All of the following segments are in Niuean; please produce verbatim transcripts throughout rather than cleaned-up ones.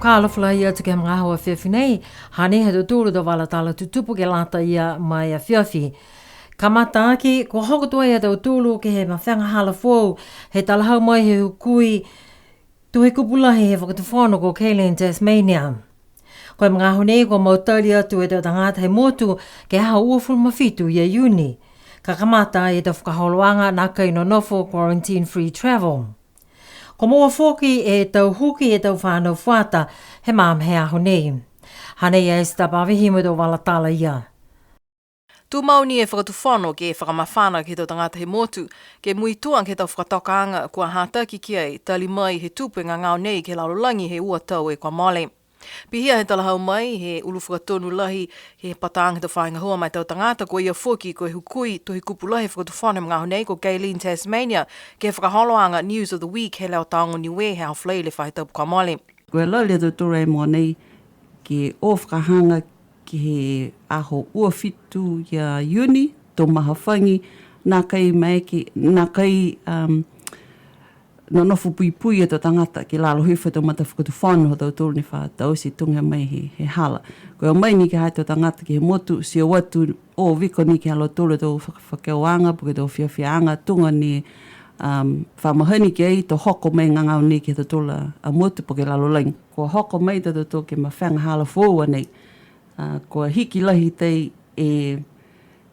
Alofa lahi atu ke he magaaho afiafi nei, hanei ha tautolu tau vala tala tutupu ke lata ia ma e afiafi. Kamata aki, kua hoko tuai a tautolu ke he mafega hala foou, he talahau mai he hukui Tohikupu Lahi he Fakatufono ko Gaylene Tasmania. Ko e magaaho nei kua mautali atu e tau tagata he motu ke he aho uafulu ma fitu ia Iuni. Ka kamata e tau fakaholoaga nākai nonofo quarantine free travel. Kua moua foki e tau huki e tau fanau fuata he magaaho he aho nei. Hanei a Esther Pavihi mo e tau vala tala ia. Tumau ni e Fakatufono ke fakamafana ke he tau tagata he motu, ke muitua ke he tau fakatokaaga kua hataki ki ai, tali mai he tupu e gagao nei ke he lalolagi he ua tau e kua mole. Pihia he talahau mai he ulu fakatonu lahi he pataaga he tau faahi gahua ma e tau tagata, ko ia foki ko e hukui Tohikupu Lahi he Fakatufono he magaaho nei ko Gaylene Tasmania, ke he fakaholoaga News of the Week he Leo Taoga Niue he aho Falaile faahi tapu kua mole. Ko e lali a tautolu ai mogonei ke o fakahaga ke he aho ua fitu ia Iuni, to mahafagi, nākai maeke, nākai, um, nonofo puipui e tau tagata ke lalo hifo e tau matafakatufono ha tautolu ne fa taute tuga mai he, he hala. Ko e o mai ni ke he tau tagata ke he motu, ti o atu o viko ni ke he ha lautolu e tau faka-, fakaaoaga, po ke tau fiafiaaga, tuga ni, um, fa mahani ki ai, to hoko mai gagao ni ke he ha tautolu a, a motu, po ke lalolagi. Kua hoko mai a tautolu ke mafega hala foou a nei. A, kua hiki lahi tei e,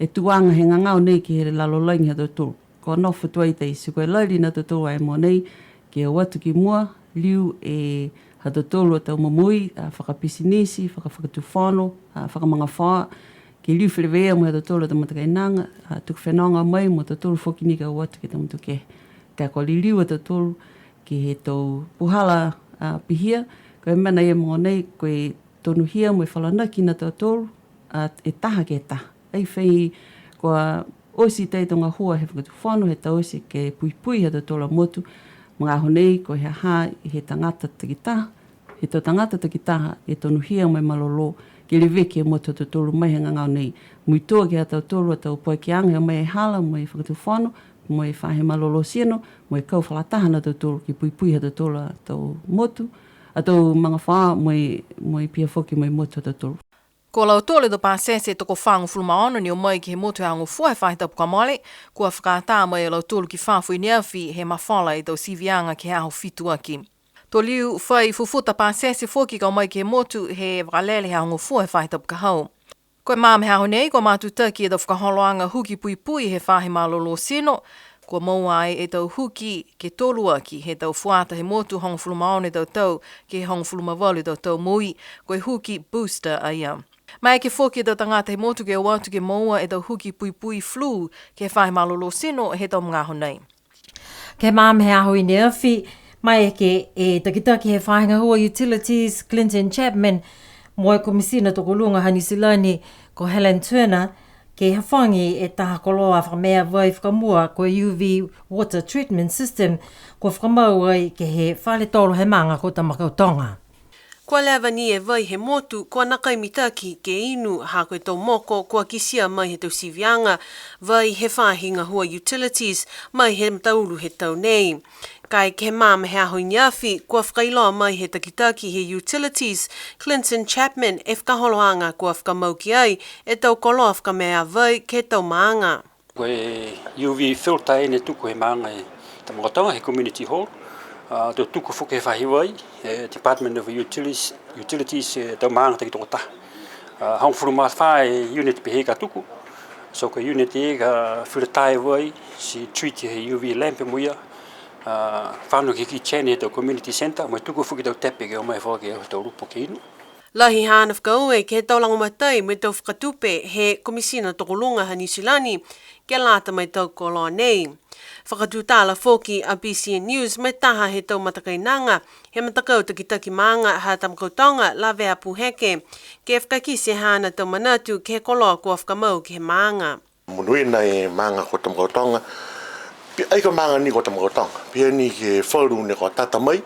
e tuaga he gagao nei ke he lalolagi ha tautolu. Kua nofo tuai tei, ti ko e lali ni a tautolu ai mogonei, ke o atu ki mua, liu e ha tautolu a tau momoui, a, fakapisinisi, faka-, fakatufono, a, fakamagafaoa, ke liu feleveia mo e ha tautolu a tau matakainaga, a, tuku fenoga mai mo tautolu foki ni ka o atu ke he tau motu kehe. Ka kua liliu a tautolu ke he tau puhala, a, pihia, ko e mena ia mogonei, ko e tonuhia mo e falanaki ni a tautolu, a, e taha ke he taha. Ai fai kua oti tei e tau gahua he fakatufono, he taute ke puipui ha tautolu a motu, magaaho nei ko e ha ha he tagata takitaha, he tau tagata takitaha, e tonuhia mo e malolō, ke leveki e motu ha tautolu mai he gagao nei. Muitua ke he ha tautolu a tau poakiaga he o mai e hala mo e fakatufono, mo e faahi malolō tino, mo e kau fakalataha ni a tautolu, ke puipui ha tautolu a tau motu, a tau magafaoa, mo e, mo e pihia foki mo e motu ha tautolu. Ko lautolu e tau pasese e tokofagofulu ma ono ne o mai ke he motu he Aho Gofua he faahi tapu kua mole, kua fakaatā mai e lautolu ki fafo i neafi he mafola e tau siviaga ke he aho fitu aki. To liu fai fufuta pasese foki ka o mai ke he motu he vakalele he Aho Gofua he faahi tapu ka hau. Ko e magaaho he aho nei, kua matutaki e tau fakaholoaga huki puipui he faahi malolō tino, kua moua ai e tau huki ke tolu aki he tau fuata he motu hogofulu ma ono e tau tau, ke he hogofulu ma valu e tau tau moui, ko e huki booster a ia. Maeke foki e tau tagata he motu ke o atu ke moua e tau huki puipui flu ke he faahi malolō tino he tau magaaho nei. Ke he magaaho he aho i neafi, maeke e takitaki he faahi gahua Utilities, Clinton Chapman, mo e Komisina Tokoluga ha Niu Silani ko Helen Tuerner, ke hafagi e taha koloa fakamea vai fakamua ko e U V water treatment system, kua fakamau ai ke he fale tolo he maaga ko Tamakautoga. Kua leva ni e vai he motu, kua nākai mitaki ke inu, ha ko e tau moko kua kitia mai he tau siviaga, vai he faahi gahua Utilities, mai he mataulu he tau nei. Ka e ke he magaaho he aho i neafi, kua fakailoa mai he takitaki he Utilities, Clinton Chapman, e fakaholoaga kua fakamau ki ai e tau koloa fakamea vai ke he tau maaga. Ko e U V filter ne tuku he maaga i Tamakautoga, he community hall. A, to tuku foki he faahi vai, he Department of Utilities, Utilities, e tau maaga takitokotaha. A, hogofulu ma fā e unit pehē ka tuku. So ko e unit ia ka filter e vai, ti treat he U V lamp mo ia. A, fano ke he kitchen he tau community centre, mo e tuku foki tau tepe ke o mai foki he tau lupo ke inu. Lahi haana fakaaue ke he tau lagomatai mo e tau fakatupe he Komisina Tokoluga ha Niu Silani, ke lata mo e tau koloa nei. Fakatutala foki a B C N News mo e taha he tau matakainaga he matakau takitaki maaga ha Tamakautoga, Lavea Puheke, ke fakakite haana tau manatu ke he koloa kua fakamau ke he maaga. Monuina e maaga ko Tamakautoga. Pi-, ai ko e maaga ni ko Tamakautoga. Pihia ni ke he falu ne kua tata mai,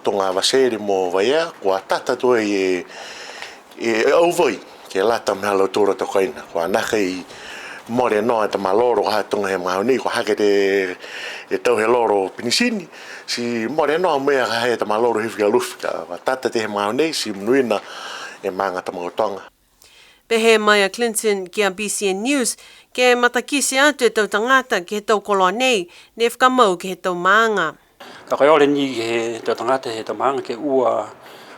Toga Vasele mo Vaiea, kua tata tuai e, e, e au vai, ke lata mo e ha lautolu a tau kaina. Kua nākai Mole noa e tau malolo ka ha tuga he magaaho nei, kua hake e tau he lolo penisini, ti mole noa mo e ha he tau malolo he fika lufi ka matata e tau he magaaho nei, ti monuina e maaga Tamakautoga. Pehē mai a Clinton ki a B C N News, ke matakite atu e tau tagata ke he tau koloa nei, ne fakamau ke he tau maaga. Ka ko e ole ni ke he tau tagata he tau maaga ke ua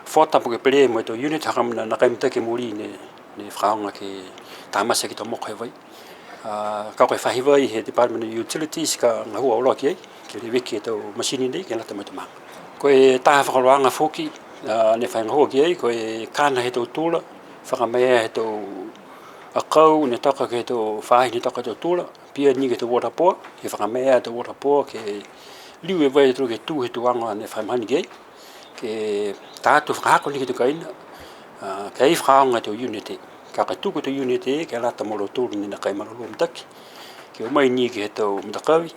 fota po ke pele mo e tau unit, ha ko e mena nākai mitaki e molī ne, ne fakaaoga ke tamate aki e tau moko he vai. A, ka ko e faahi vai he Department of Utilities ka gahua auloa ki ai, ke leveki e tau masini nei, ke lata mo e tau maaga. Ko e taha fakaholoaga foki, a, ne fai gahua ki ai, ko e kana he tau tula, fakamaea he tau akau, ne toka ke he tau faahi, ne toka he tau tula, pihia ni ke he tau water power, ke fakamaea e tau water power, ke liu e vai tolu ke tū he tuaga ne fai mahani ki ai, ke ta atu fakahako ni ke he tau kaina, a, ke ai fakaaoga e tau unit. Ka ka tuku e tau unit, ke lata mo lautolu ne nākai malolō mitaki, ke o mai ni ke he tau matakavi,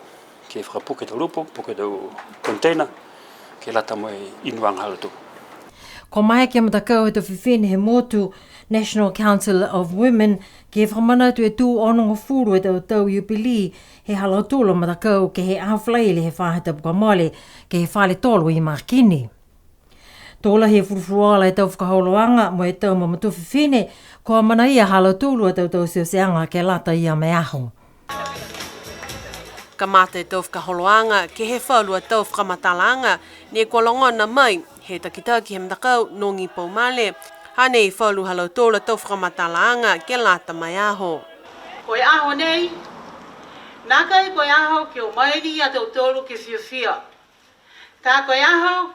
ke fakapuke e tau lupo, puke e tau container, ke lata mo e inuaga ha lautolu. Kua maeke e matakau he tau fifine he motu, National Council of Women, ke fakamanatu e tū onogofulu e tau tau Iupelī he ha lautolu a matakau ke he Aho Falaile he faahi tapu kua mole, ke he fale tolu i Makini. To lahi e fulufuluola he tau fakaholoaga mo e tau mamatua fifine, kua manaia ha lautolu a tau tauteaga ke lata ia ma e aho. Kamata e tau fakaholoaga ke he falu a tau fakamatalaaga ne kua logona mai he takitaki he matakau Nogi Poumale, hanei falu ha lautolu a tau fakamatalaaga ke lata ma e aho. Ko e aho nei, nākai ko e aho ke o mai ni a tautolu ke fiafia. Ka ko e aho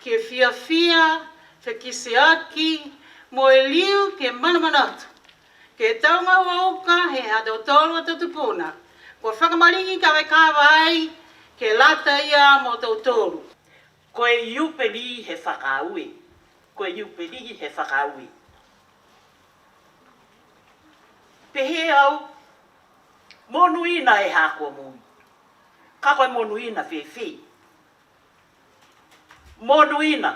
ke fiafia, fekitiaki, mo e liu ke manamanatu ke he tau gahua uka he ha tautolu a tau tupuna, kua fakamaligi kavekave ai ke lata ia mo tautolu. Ko e Iupelī he fakaaue, ko e Iupelī he fakaaue. Pehē au, monuina e ha kua moui. Ka ko e monuina fēfē? Monuina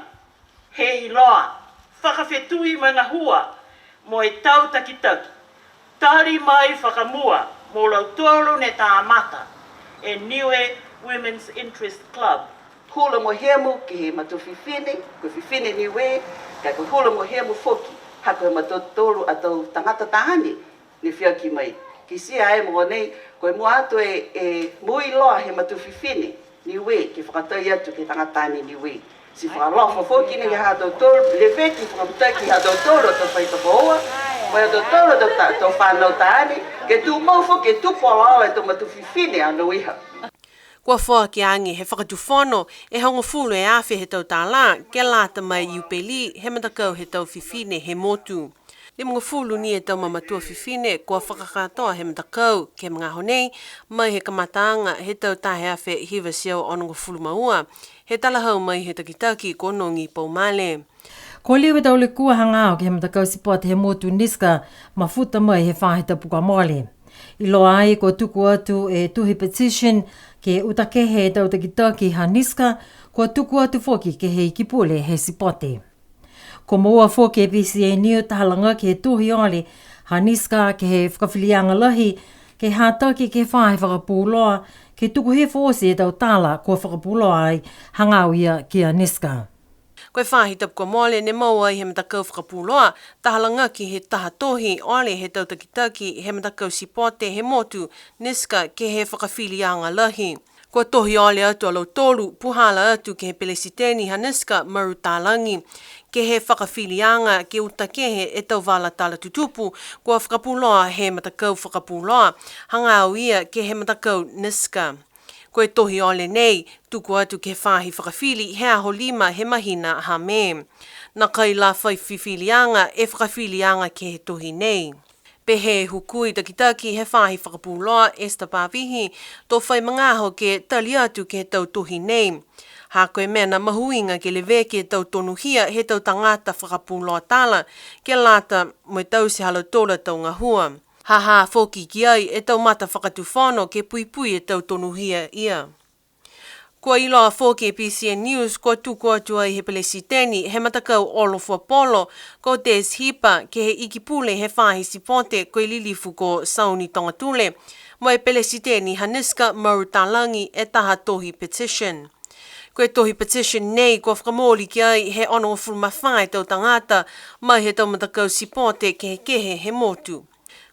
he iloa, fakafetui mo e gahua mo e tau takitaki. Tali mai fakamua mo lautolu ne kamata e Niue Women's Interest Club. Hula mo hemu ke he matua fifine, ko e fifine Niue, ka ko e hula mo hemu foki, ha ko e ha mautolu a tau tagata taane ne fiafia mai. Kitia ai mogonei, ko e mua atu e, e moui loa he matua fifine Niue, ke fakatai atu ke he tagata taane Niue. Ti fakaalofa foki ni ke he ha tautolu, leveki fakamitaki ha tautolu a tau fai tokoua, mo e ha tautolu a tau ta-, tau fanau taane, ke tumau foki, ke tupu olaola e tau matua fifine anoiha. Kua foaki age he Fakatufono e hogofulu e afe he tau tālā, ke lata ma e Iupelī he matakau he tau fifine he motu. Limagofulu ni e tau mamatua fifine kua fakakatoa he matakau ke he magaaho nei, mai he kamataaga he tau taha e afe hiva e teau onogofulu ma ua, he talahau mai he takitaki ko Nogi Poumale. Kua liu e tau lekua hagaao ke he matakau sipote he motu NISCA, mafuta mai he faahi tapu kua mole. Iloa ai kua tuku atu e tohi petition ke uta kehe e tau takitaki ha NISCA, kua tuku atu foki ke he Iki Pule he sipote. Kua moua foki e B C N News taha lagaki he tohi ole ha NISCA ke he fakafiliaga lahi, ke hataki ke he faahi fakapuloa, ke tuku hifo oti e tau tala kua fakapuloa ai, hagaao ia ki a NISCA. Ko e faahi tapu kua mole ne moua ai he matakau fakapuloa taha lagaki he taha tohi ole he tau takitaki he matakau sipote he motu NISCA ke he fakafiliaga lahi. Kua tohi ole atu a lautolu, puhala atu ke he Pelesiteni ha NISCA, Maru Talagi, ke he fakafiliaga ke uta kehe e tau vala tala tutupu kua fakapuloa he matakau fakapuloa, hagaao ia ke he matakau NISCA. Ko e tohi ole nei, tuku atu ke he faahi fakafili he aho lima he mahina ha Me. Nākai la fai fifiliaga e fakafiliaga ke he tohi nei. Pehē e hukui takitaki he faahi fakapuloa, Esther Pavihi, to fai magaaho ke tali atu ke he tau tohi nei. Ha ko e mena mahuiga ke leveki e tau tonuhia he tau tagata fakapuloa tala, ke lata mo e taute ha lautolu a tau gahua. Ha ha foki ki ai e tau matafakatufono ke puipui e tau tonuhia ia. Kua iloa foki e B C N News, kua tuku atu ai he Pelesiteni he matakau olo fuapolo, ko Des Hipa, ke he Ikipule he faahi sipote, ko e lilifu ko Sauni Tongatule, mo e Pelesiteni ha NISCA Maru Talagi e taha tohi petition. Ko e tohi petition nei kua fakamooli ki ai he onogofulu ma fā e tau tagata mai he tau matakau sipote kehekehe he motu.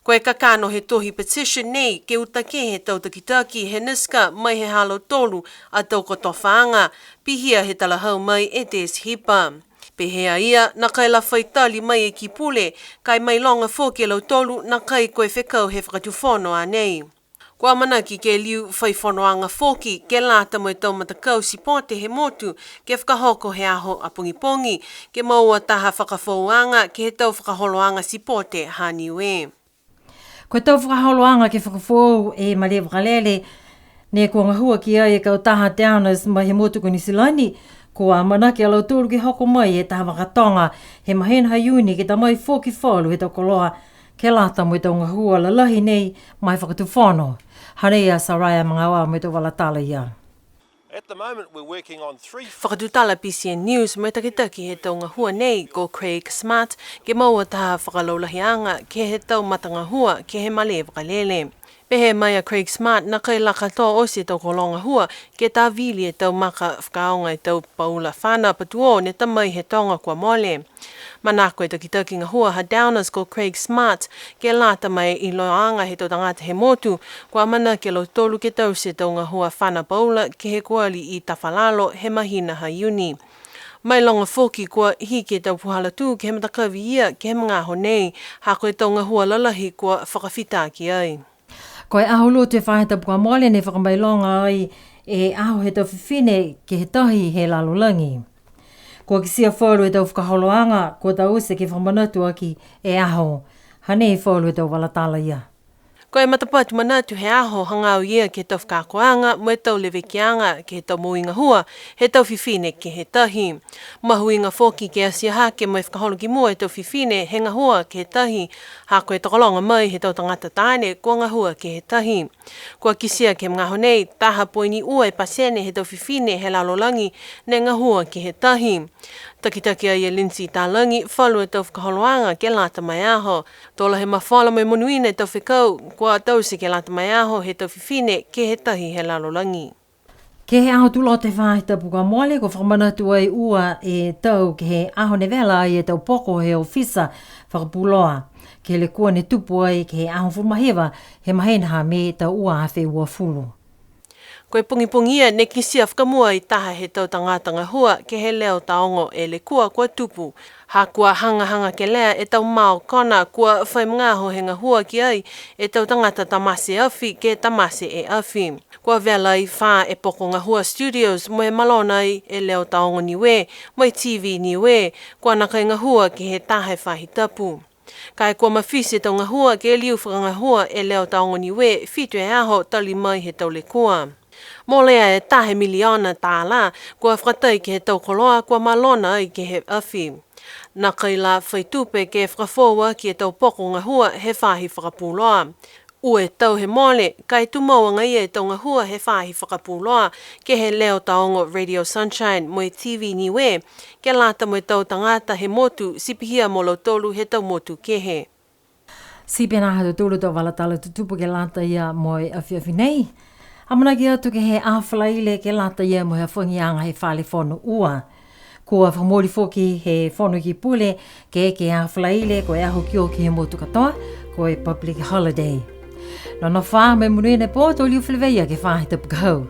Ko e kakano he tohi petition nei ke uta kehe e tau takitaki he NISCA mai he ha lautolu a tau kotofaaga, pihia he talahau mai e Des Hipa. Pehē a ia, nākai la fai tali mai e Ikipule, ka e mailoga foki e lautolu nākai ko e fekau he fakatufono a nei. Kua amanaki ke liu fai fonoaga foki, ke lata mo e tau matakau sipote he motu, ke fakahoko he aho a pogipogi, ke moua taha fakafouaga ke he tau fakaholoaga sipote ha Niue. Ko e tau fakaholoaga ke fakafoou e malē vakalele, ne kua gahua ki ai e kautaha Downers mai he motu ko Niu Silani, kua amanaki a lautolu ke hoko mai e taha vaka toga he mahina ha Iuni ke ta mai foki falu he tau koloa, ke lata mo e tau gahua lalahi nei ma e fakatufono. Hanei a Saraia Magaoa mo e tau vala tala ia. At the moment, we're working on three Fakatutala B C N News mo e takitaki he tau gahua nei ko Craig Smart, ke moua taha fakalaulahiaga ke he tau matagahua ke he malē vakalele. Pehē mai a Craig Smart, nākai la katoa oti e tau koloa gahua ke tavili e tau maka fakaaoga e tau paula fana patuo ne ta mai he toga kua mole. Manako e takitaki gahua ha Downers ko Craig Smart, ke lata mo e iloaaga he tau tagata he motu, kua amanaki a lautolu ke taute e tau gahua fana paula ke he kuali i Tafalalo he mahina ha Iuni. Mailoga foki kua hiki e tau puhala tū ke he matakavi ia ke he magaaho nei, ha ko e tau gahua lalahi kua fakafita ki ai. Ko e aho Lotu he faahi tapu kua mole ne fakamailoga ai e aho he tau fifine ke he tahi he lalolagi. Kua kitia falu he tau fakaholoaga kua taute ke fakamanatu aki e aho. Hanei falu he tau vala tala ia. Ko e matapatu manatu he aho hagaao ia ke he tau fakaakoaga mo e tau levekiaga ke he tau moui gahua he tau fifine ke he tahi. Mahuiga foki ke atia hake mo e fakaholo ki mua e tau fifine he gahua ke he tahi, ha ko e tokologa mai he tau tagata taane kua gahua ke he tahi. Kua kitia ke he magaaho nei, taha poini ua e pasene he tau fifine he lalolagi ne gahua ke he tahi. Takitaki ai e Lindsay Talagi falu e tau fakaholoaga ke lata mo e aho. To lahi e mafola mo e monuina e tau fekau kua taute ke lata mo e aho he tau fifine ke he tahi he lalolagi. Ke he aho Tuloto he faahi tapu kua mole, kua fakamanatu ai ua e tau ke he aho ne vela ai e tau poko he ofisa fakapuloa, ke he lekua ne tupu ai ke he aho hogofulu ma hiva he mahina ha Me tau ua afe uafulu. Ko e pogipogi ia ne kitia fakamua ai taha he tau tagata gahua ke he leo taogo e lekua kua tupu. Ha kua hagahaga kelea e tau mao kona kua fai magaaho he gahua ki ai e tau tagata tamate afi ke tamate e afi. Kua vela ai fā e poko gahua studios mo e malona ai e leo taogo Niue, mo e T V Niue, kua nākai gahua ke he taha e faahi tapu. Ka e kua mafiti e tau gahua ke liu fakagahua e leo taogo Niue fitu e aho tali mai he tau lekua. Molea e taha e miliona tālā kua fakatai ke he tau koloa kua malona ai ke he afi. Nākai la fai tupe ke fakafoou aki e tau poko gahua he faahi fakapuloa. Ua e tau he mole, ka e tumau agaia e tau gahua he faahi fakapuloa, ke he leo taogo Radio Sunshine mo e T V Niue, ke lata mo e tau tagata he motu, ti pihia mo lautolu he tau motu kehe. Ti pihia ha tautolu tau vala tala tutupu ke lata ia mo e afiafi nei. Amanaki atu ke he aho Falaile ke lata ia mo e hafagiaga he Fale Fono Ua. Kua fakamooli foki he Fono Ekepule ke, ke he aho Falaile, ko e aho kioki he motu katoa, ko e public holiday. Nonofo ā mo e monuina e pō, to liu feleveia ke he faahi tapu ka hau.